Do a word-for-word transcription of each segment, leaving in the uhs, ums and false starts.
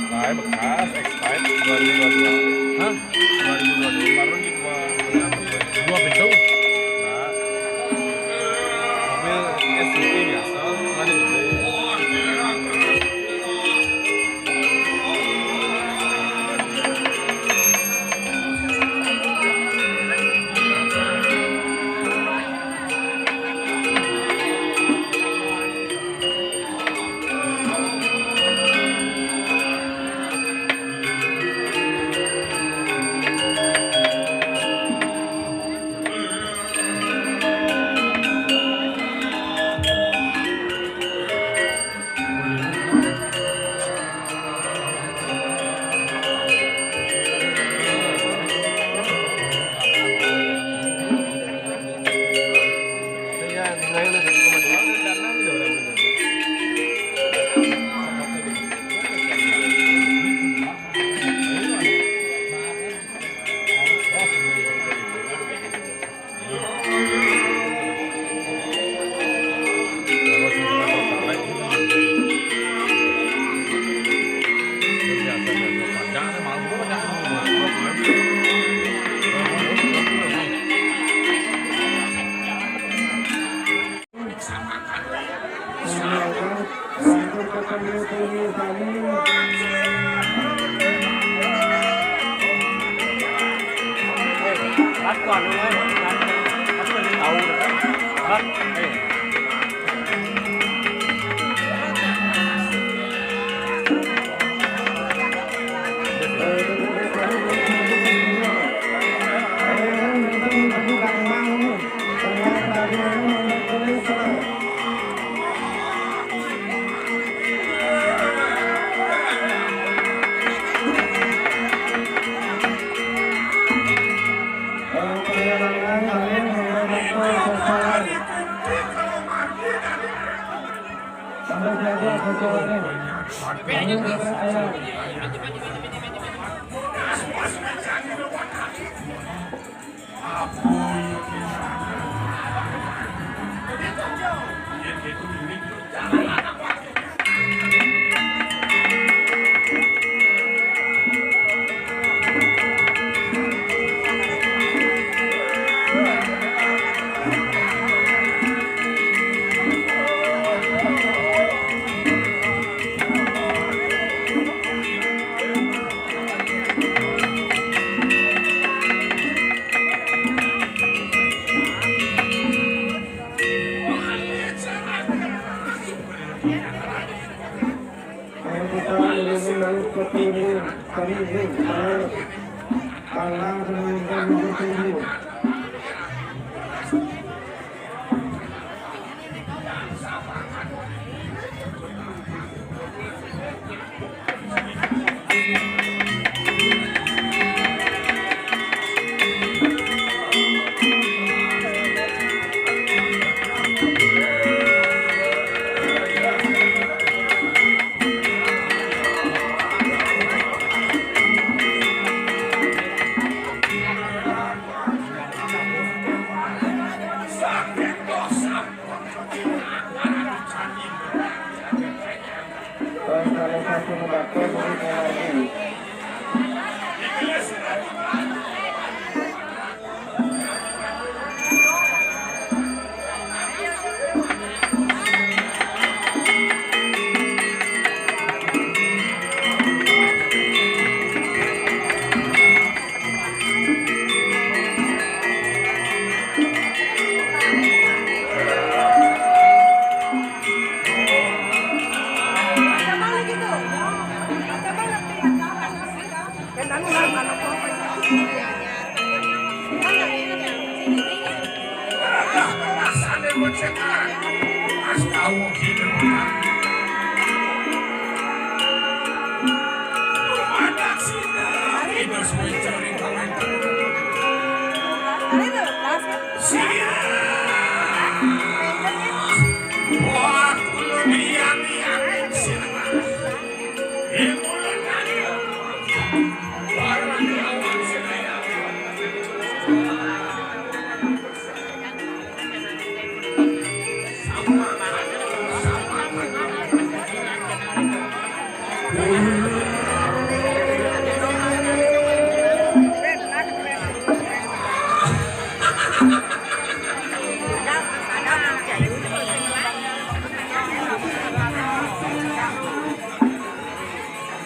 Nah, bekas, X five dua ribu dua puluh dua. Hah? Dua ribu dua puluh dua, baru di dua, dua pintu. Nah, mobil S U V biasa, mana gede.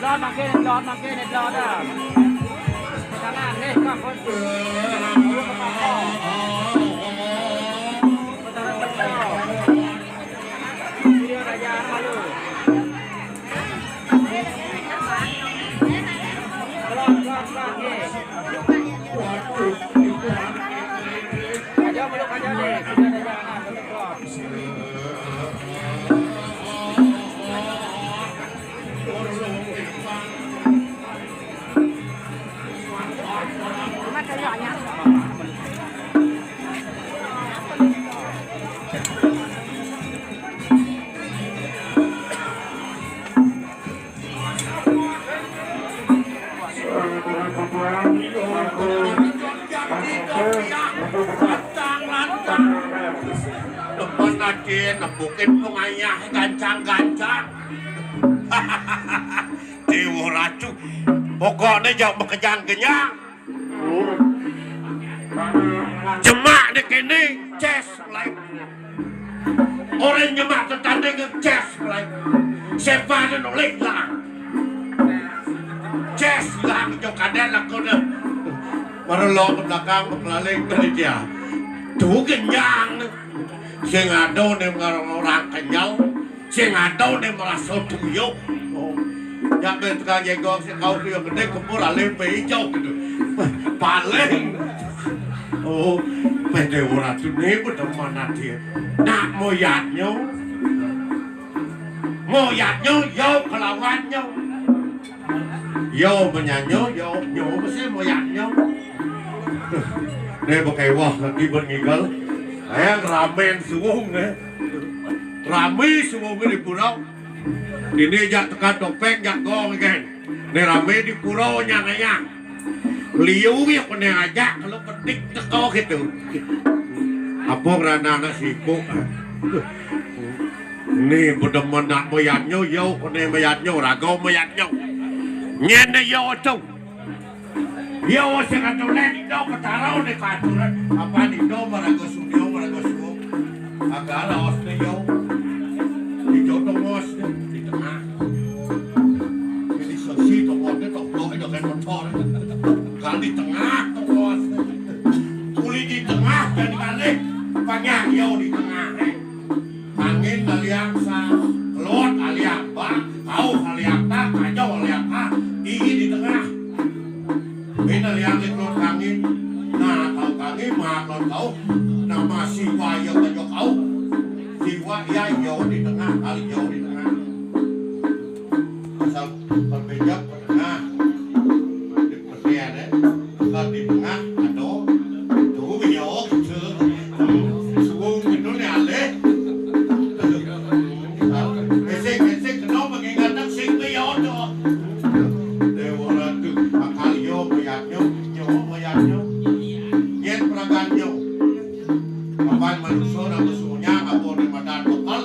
Blot makin, blot makin, blot dah. Tangan nih, Bang. Blot. Blot, blot, blot, nih. Aja, belum aja nih. Sudah ada jangan, blot. Temen aja nembukin pengayah gancang-gancang. Dewa Ratu, pokoknya jangan berkejang-kenyang. Jemak nih kene, ces, mulai. Orang nyemak tetanding, ces, mulai. Siapa ada nolih lah. Ces, hilang, jo kadang aku dah. Baru lo ke belakang, berkelaling dari dia. Tuh kenyang. Sing ada nih orang kenyal. Sing ada nih merasa tuyuk. Oh. Nyampe tukang jengkol sing kau tuyuk gede kebur alih pe ijo gitu. Paling. Oh, pede ora tuh nih bener mana dia. Nak moyatnya. Moyatnya, yo kelawannya. Yo menyanyo, yo, yo mesti moyatnya. Nih pakai wah lagi berngigel. Eh, ramen suwung nih. Rame semua di pura. Ini jak tekan topeng, jak gong, kan. Ini rame di pura nyang ayang. Liu ya kena ajak kalau petik teko gitu. Apa ngerana anak sibuk. Ini bedemen nak mayatnya, yo kena mayatnya, raga mayatnya. Nyen yo tu. Yo sing aturan Indo ketara ne katuran. Apa Indo maraga sunyo, maraga suwung. Agak laos ne yo. Di jodoh ngos ne, di tengah. Jadi sesi toko ne toko ne kayak motor. Kan di tengah toko ne. Kuli di tengah dan kali panjang yo di tengah. Angin aliang sa, lot aliang ba, kau aliang ta, kajau aliang ka, ii di tengah. Bin aliang lit lot kangin. Nah, kau kangin, mak lot kau. Nama siwa ya kajau kau. Siwa ya yo di tengah, kali yo di tengah. Asal berbeda. Nah, di petian, eh. Kalau di tengah, aduh. Tuh, ya, oh, gitu. Suwung gitu nih, alih. Esek, esek, kenapa mengingatkan sing ke ya, tuh. Dewa Ratu, akal yo, mayat yo, yo, mayat yo. Yen peragan yo. Kapan manusia, nama sunya, apa di madan lokal.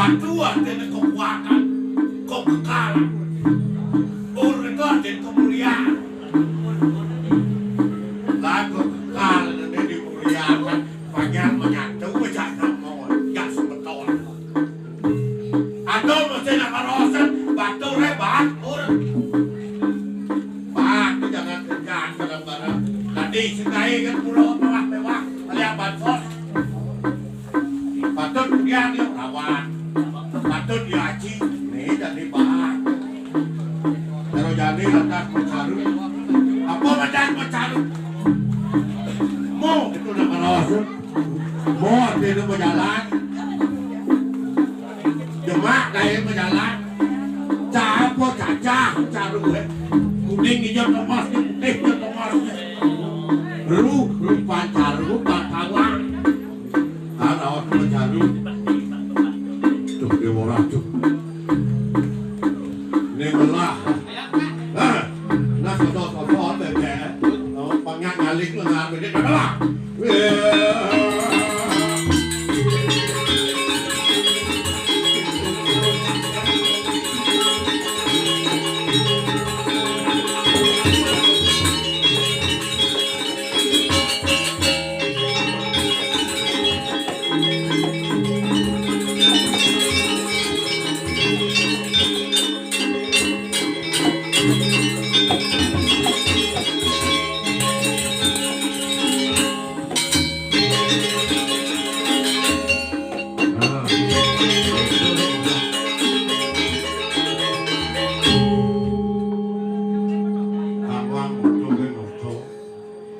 Itu artinya kekuatan, kekekalan. Ur itu artinya kemuliaan. Lah, kekal ini dimuliakan, panjang menyatu, jangan mau, ya, sebetul. Atau mesti nak ngerosen, batur, eh, batur. Batur jangan kerjaan kadang-kadang. Tadi sekai kan pulau mewah-mewah, lihat bansos. Patut dia, dia rawat. Patut dia aji. Nih jadi bahan. Kalau jadi lantas mecaru. Apa macam mecaru? Mau itu nak ngerosen. Mau itu berjalan. Demak kaya berjalan. Cah apa cacah caru, eh. Kuning hijau emas, putih hijau emas. Ruh rupa caru, rupa kawan. Karaos majalu. Tuh, dia ora tuh. Ini melah. Ah, nah, sosok-sosok, bebek. Oh, pangak ngalik, lengar, bebek, bebek lah. Weh.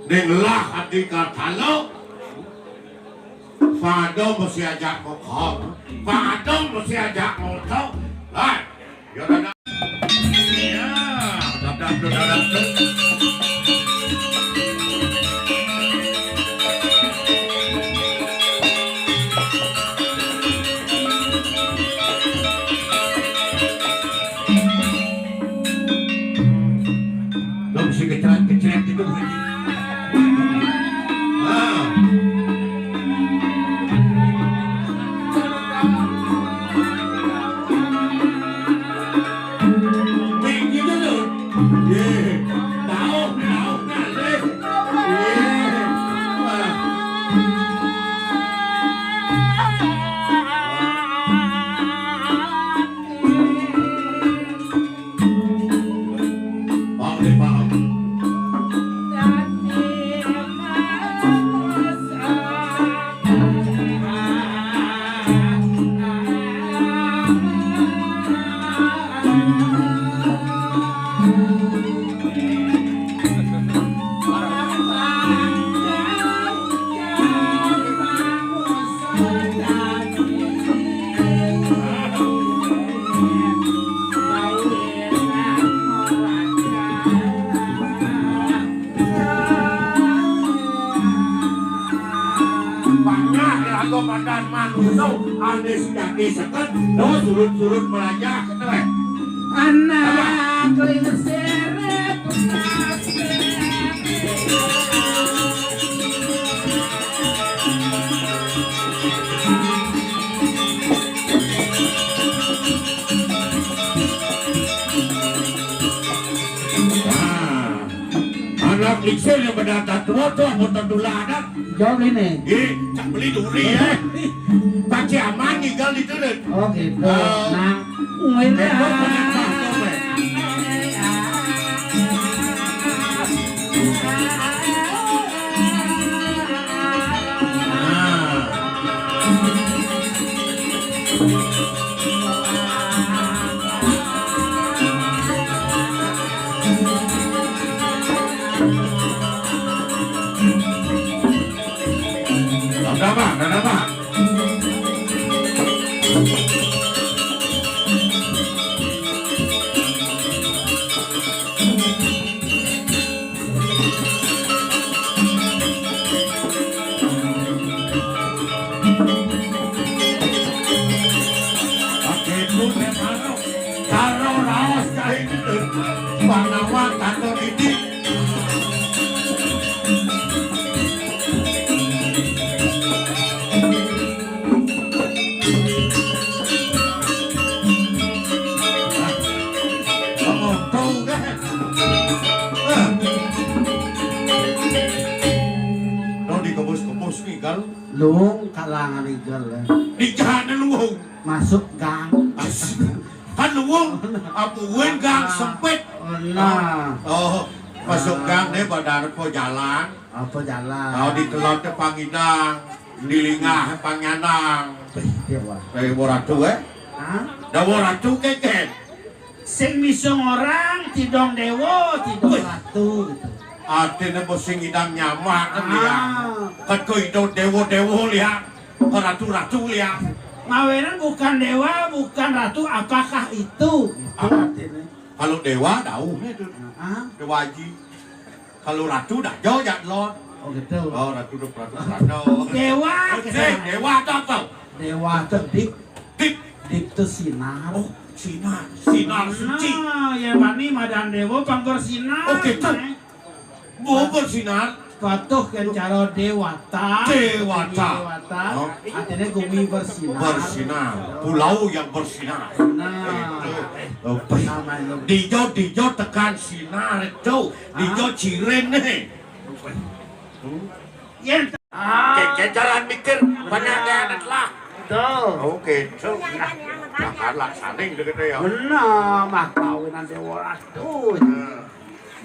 Ning lah ati katalo. Padha mesti ajak ngomong. Padha mesti ajak ngomong. Lah, ya ora. Ya, dadap, dadap. Dong si kecret-kecret gitu. Ah. Ming gitu tuh. Ye. Tahu, tahu, ngalih. Ye. Wah. Pangah lagu padan manungsa ané sejati seket, do surut-surut melajah, ketereh. Anak lingsir. Nah, anak lingsir yang pada tak tua tuh, mau tentu lah anak. Jawab ini. Ih, cak beli duri ya. Paci aman tinggal di turun. Oh, gitu. Oh. Nah, ngene. Itu penyebab tuh, Pak. Nah. Ada apa? Ada apa? Karo raos kae gitu. Panawat kantor ini. Di jalan luwung. Masuk gang. Kan luwung, amuin gang sempit. Oh, nah. Oh, masuk gang deh, badan apa jalan? Apa jalan? Oh, di kelod teh pangidang, di lingah pangandang. Wih, dia wah. Dari Boratu, eh? Hah? Dah Boratu keken. Sing misung orang, tidong dewa, tidong ratu gitu. Artinya bos sing idang nyamak kan dia. Ah. Kan kau idong dewa-dewa lihat. Ke ratu-ratu lihat. Mawenan bukan dewa, bukan ratu, apakah itu? Itu artinya. Kalau dewa, dauh itu. Ah. Dewa Haji. Kalau ratu, dah jauh jadlon. Oh, gitu. Oh, ratu, ratu, ratu. Dewa, eh, dewa atau apa? Dewa tuh dip. Dip. Dip tuh sinar. Oh, sinar. Sinar suci. Nah, ya bani madan dewa pang bersinar. Oh, gitu. Nah. Bubur sinar. Patuh kan cara dewata. Dewata. Dewata. Oh. Artinya gumi bersinar. Bersinar. Pulau yang bersinar. Nah. Itu. Oke. Namanya. Dijo, dijo tekan sinar itu. Hah? Dijo ciren nih. Hmm. Yen. Ah. Ke-, ke jalan mikir, banyak yang lah. Betul. Oke, so, nah, janganlah saling deket ya. Benar, mah kawinan dewa ratu. Hmm.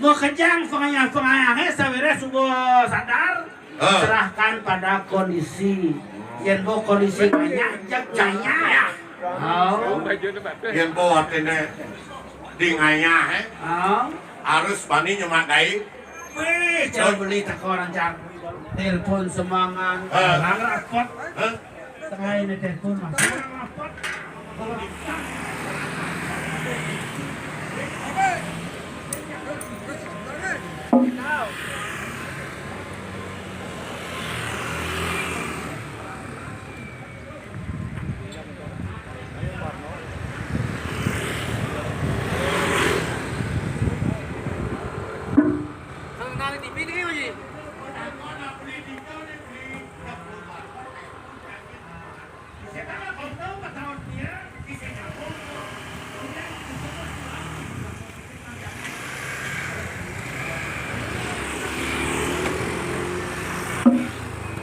Mau kejang pengayah-pengayahnya sawire subuh sadar, eh, serahkan pada kondisi. Yen bo kondisi banyak, jak jaya. Oh. Yen bo artinya di ngayah, eh. Oh. Harus bani nyemak gai. Wih, jauh beli teko orang cang. Telepon semangan, eh, orang rapot. Eh? Tengah ini telepon, Mas.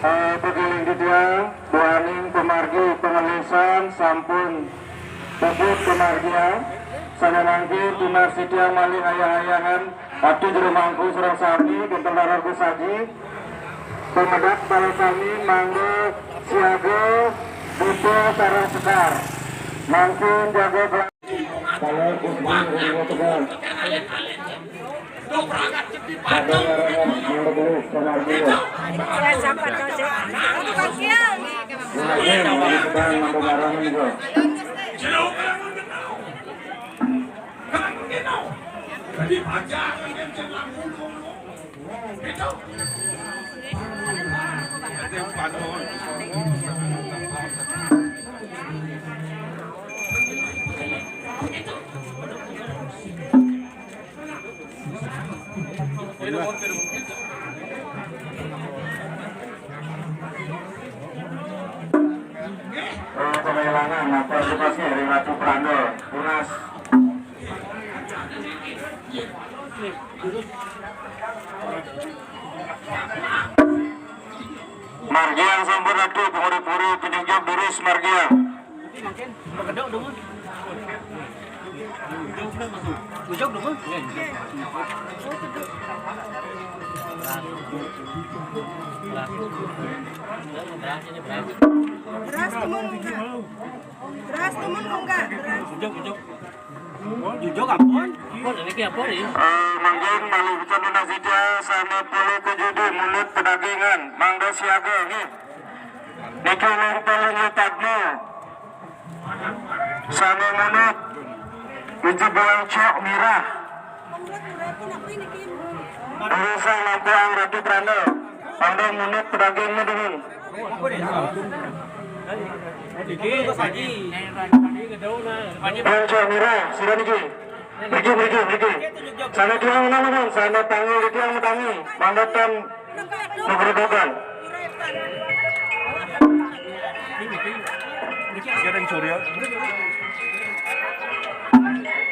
Eh, pagiling titiang, duaning pamargi pangelesan sampun puput pamargian, sané mangkin tunas titiang malih ayah-ayahan, Ratu Jero Mangku sareng sami, kinten larang saji, pamedek para sami mangga siaga, buta sareng sekar. Mangkin jaga Eh, penghilangan, apa sih, Mas, ya, dari Ratu Pranda, tunas. Margiang sampun Ratu, panguri-puri, pinunjuk durus margiang. Beras temen enggak? Beras temen enggak? Beras. Jujug ampun. Ampun, niki ampun, ya. Eh, mangkin malih pican tunas titiang sané polih ka judi, mundut pedagingan, mangda siaga, nggih. Niki Lengpeleng Padma. Sané mundut wiji buang cok mirah. Urusan lampuang Ratu Pranda. Mangda mundut pedagingnya dingin. Panca Mira, sira niki. Niki, niki, niki. Sana tiang nang, nang, sana tangi, tiang tangi. Mangga tan nugrodogan. Sira yang surya.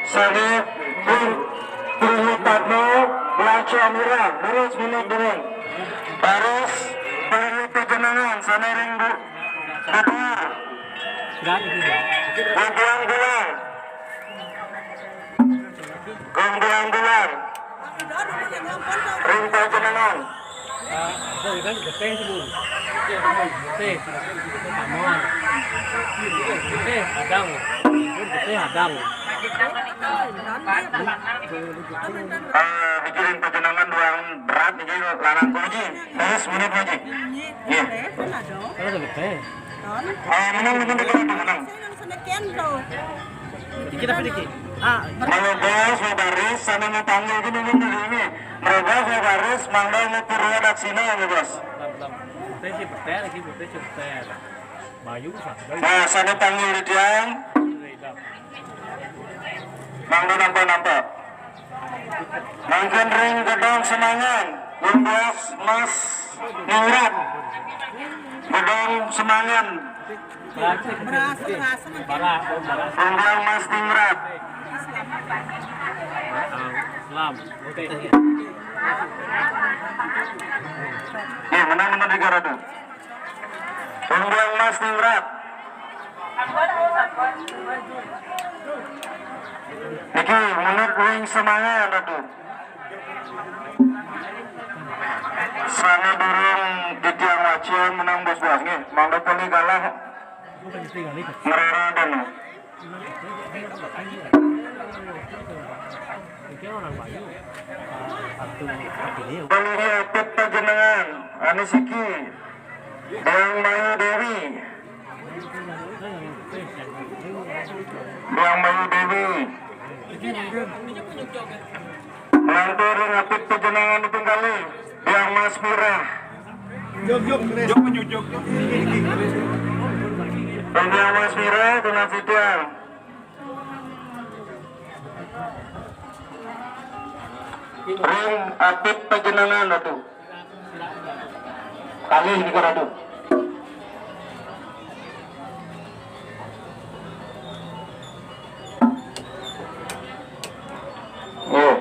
Sana pun Panca Mira, terus minum dengan. Terus, perlu perkenangan, sana ring bu. Gumbiang Bulang. Gumbiang Bulang. Ring Pajenengan. Ah, ada kan getih tu. Getih, getih, getih, getih, hadang. Getih, hadang. Ah, niki ring pajenengan duang berat niki lanang kuji. Terus menit kuji. Iya. Kalau ada getih. Ah, menang, menang, menang, menang. Dikit apa dikit? Ah, merobos, baris, sama mau panggil gini, gini, gini. Merobos, baris, mangga mau purwa daksina, ya, Bos. Saya sih betel, lagi betel, sih betel. Bayu, sampai. Nah, sana panggil di tiang. Mangga nampak-nampak. Mangkin ring Gedong Semangan, Gundas Mas Ningrat. Gedong Semangan. Berasa, berasa makin. Gundas Mas Ningrat. Selam. Oke. Ya, menang nomor tiga ratus. Gundas Mas Ningrat. Niki menit ring Semangan, Ratu. Sana durung titiang wacén menang bos-bos nggih. Mangda poli galah ngrera dana. Poli atur pajenengan, anu siki, Biang Mayu Dewi. Biang Mayu Dewi. Lantur ring apit pajenengan ipun kalih, Biang Mas Mirah. Jog, jog, jog, jog. Biang Mas Mirah, tunas titiang. Ring apit pajenengan, Ratu. Kalih nika, Ratu. Nggih.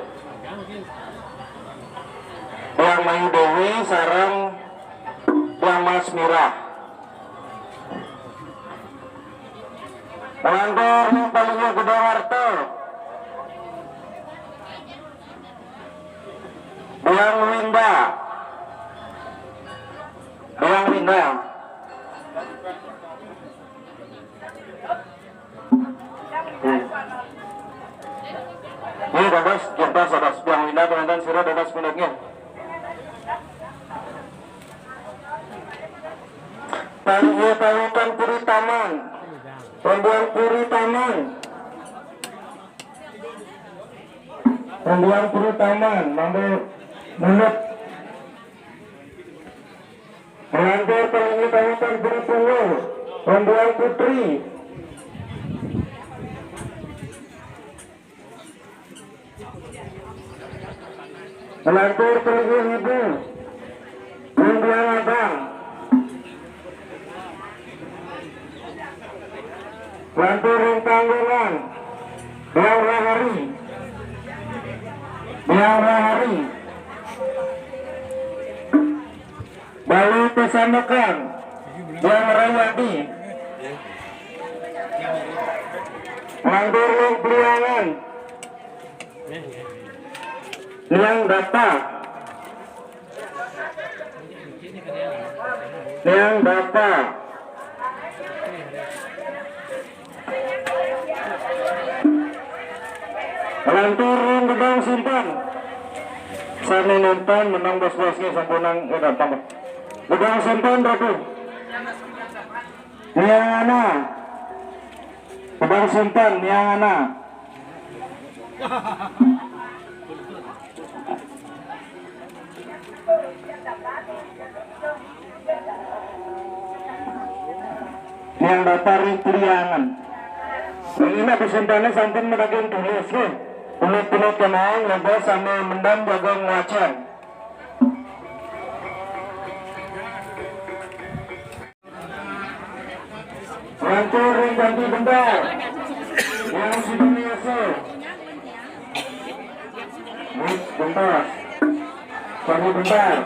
Biang Mayu Dewi sareng Biang Mas Mirah. Lantur ring palingga Gedong Arta. Biang Winda. Biang Winda. Hmm. Nggih, dados, dados, dados. Biang Winda, pengantin sira dados puniki. Palingga pawitan Puri Taman. Pembuang Puri Taman. Pembuang Puri Taman, mangda munut. Lantur palingga pawitan Puri Punggur. Pembuang Putri. Lantur palingga Ibu, Biang Abang. Lantur ring Tanggungan, Biang Rahari. Biang Rahari. Bali Pesandekan, Biang Rayadi. Lantur ring Peliangan, Biang Data. Biang Data. Lantur ring Gedong Simpan. Sané nonton menang bos-bosnya sampunang, eh, gampang. Gedong Simpan, Ratu. Niang ana. Gedong Simpan, niang ana. Biang Data ring Peliangan. Ring inggih pesendané sampun madaging tulis, nggih. Punut-punut kemawon, lebos sami mendem jaga ngwacén. Lantur ring Banti Bentar. Yang sudah biasa. Bentar. Banti Bentar.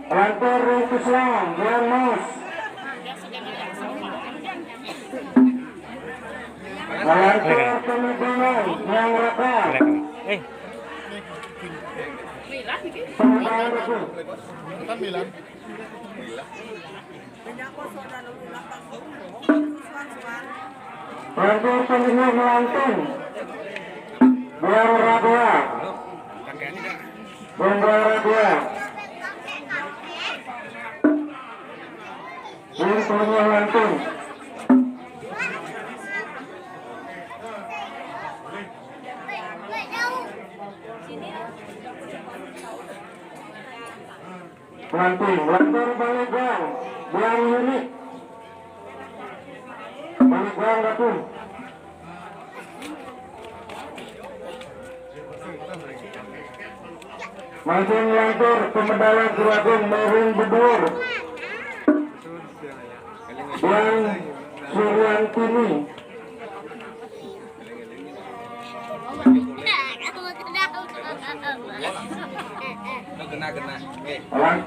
Lantur ring Puslang, Yang Mas. Lantur pemimpinan yang rekam. Eh, Pemimpinan rekam. Lantur pemimpinan melanting. Buang Rabia. Buang Rabia. Lantur pemimpinan melanting. Nanti, lantur baligang, biang unit. Baligang Ratu. Mancing lantur, pemedalan Guragung, Merin Bedur. Biang Suryantini. Kena-kena. Eh. Lan-,